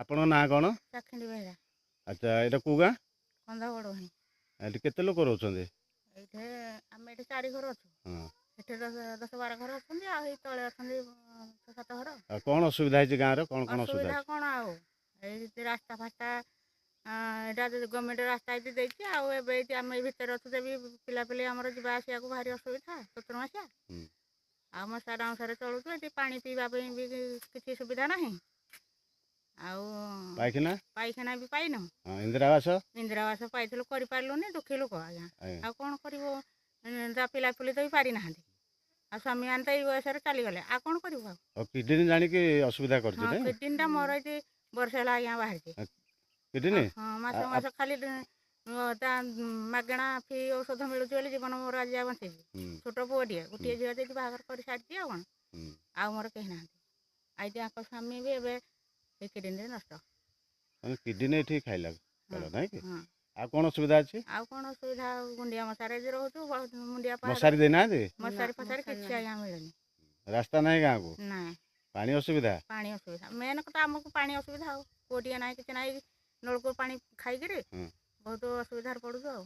ଆପଣଙ୍କ ନାଁ କ'ଣ? ଚାଖିଣ୍ଡି ବେହେରା। ଆଚ୍ଛା, ଏଇଟା କେଉଁ ଗାଁ? କନ୍ଧଗଡ଼ୁଣି। ଏଠି କେତେ ଲୋକ ରହୁଛନ୍ତି? ଏଇଠି ଆମେ ଏଠି ଚାରି ଘର ଅଛୁ। ସେଠି 10-12 ଘର ଅଛନ୍ତି, ଆଉ ଏଇ ତଳେ ଅଛନ୍ତି 6-7 ଘର। ଆଉ କ'ଣ ଅସୁବିଧା ହେଇଛି ଗାଁର? କ'ଣ କ'ଣ ଅସୁବିଧା? ଅସୁବିଧା କ'ଣ ଆଉ, ଏଇ ରାସ୍ତା ଫାସ୍ତା, ଏଇଟା ଗଭର୍ଣ୍ଣମେଣ୍ଟ ରାସ୍ତା ଏଇଠି ଦେଇଛି, ଆଉ ଏବେ ଏଇଠି ଆମେ ଏଇ ଭିତରେ ଅଛୁ ଯେ ବି ପିଲାପିଲି ଆମର ଯିବା ଆସିବାକୁ ଭାରି ଅସୁବିଧା, ଚତୁର୍ମାସିଆ। ଆଉ ମଶା ଡାଉଁଶରେ ଚଳୁଛୁ। ଏଠି ପାଣି ପିଇବା ପାଇଁ ବି କିଛି ସୁବିଧା ନାହିଁ, ଆଉ ପାଇଖାନା? ପାଇଖାନା ବି ପାଇନୁ। ହଁ, ଇନ୍ଦିରା ଆବାସ? ଇନ୍ଦିରା ଆବାସ ପାଇଥିଲୁ, କରିପାରିଲୁନି। ଦୁଃଖୀ ଲୋକ ଆଜ୍ଞା, ଆଉ କ'ଣ କରିବୁ? ତା ପିଲାପିଲି ତ ବି ପାରିନାହାନ୍ତି, ଆଉ ସ୍ୱାମୀମାନେ ତ ଏଇ ବୟସରେ ଚାଲିଗଲେ, ଆଉ କ'ଣ କରିବୁ ଆଉ? ଆଉ କିଡନୀ ଜାଣିକି ଅସୁବିଧା କରିଛି? ହଁ। ନାଇଁ? କିଡନୀଟା ମୋର ଏଇଠି ବର୍ଷ ହେଲା ଆଜ୍ଞା ବାହାରିଛି। କିଡନୀ? ହଁ, ମାସ ମାସ ଖାଲି ତା ମାଗଣା ଫି ଔଷଧ ମିଳୁଛି ବୋଲି ଜୀବନ ମୋର ଆଜି ଯାଏ ବଞ୍ଚିଛି। ଛୋଟ ପୁଅଟିଏ, ଗୋଟିଏ ଝିଅ ଦେଇକି ବାହାଘର କରିସାରିଛି, ଆଉ କ'ଣ? ଆଉ ମୋର କେହି ନାହାନ୍ତି। ଆଉ ଏଇଠି ଆଙ୍କ ସ୍ୱାମୀ ବି ଏବେ ଏଇ କିଡନୀରେ ନଷ୍ଟ। ମାନେ କିଡନୀ ଏଠି ଖାଇଲା ହଁ। ନାଇଁ କି? ହଁ। ଆଉ କ'ଣ ଅସୁବିଧା ଅଛି? ଆଉ କ'ଣ ଅସୁବିଧା, ଆଉ ଗୁଣ୍ଡିଆ ମଶାରେ ଯେ ରହୁଛୁ, ବହୁତ ମୁଣ୍ଡିଆ ପାହାଡ଼। ମଶାରୀ ଦେଇନାହାନ୍ତି? ମଶାରୀ ଫଶାରୀ କିଛି ଆଜ୍ଞା ମିଳୁନି। ରାସ୍ତା ନାହିଁ ଗାଁକୁ? ନାଇଁ। ପାଣି ଅସୁବିଧା? ପାଣି ଅସୁବିଧା ମେନ୍ କଥା, ଆମକୁ ପାଣି ଅସୁବିଧା, ଆଉ କୂଅଟିଏ ନାହିଁ, କିଛି ନାହିଁ, ନଳକୂଅ ପାଣି ଖାଇକିରି ବହୁତ ଅସୁବିଧାରେ ପଡ଼ୁଛୁ ଆଉ।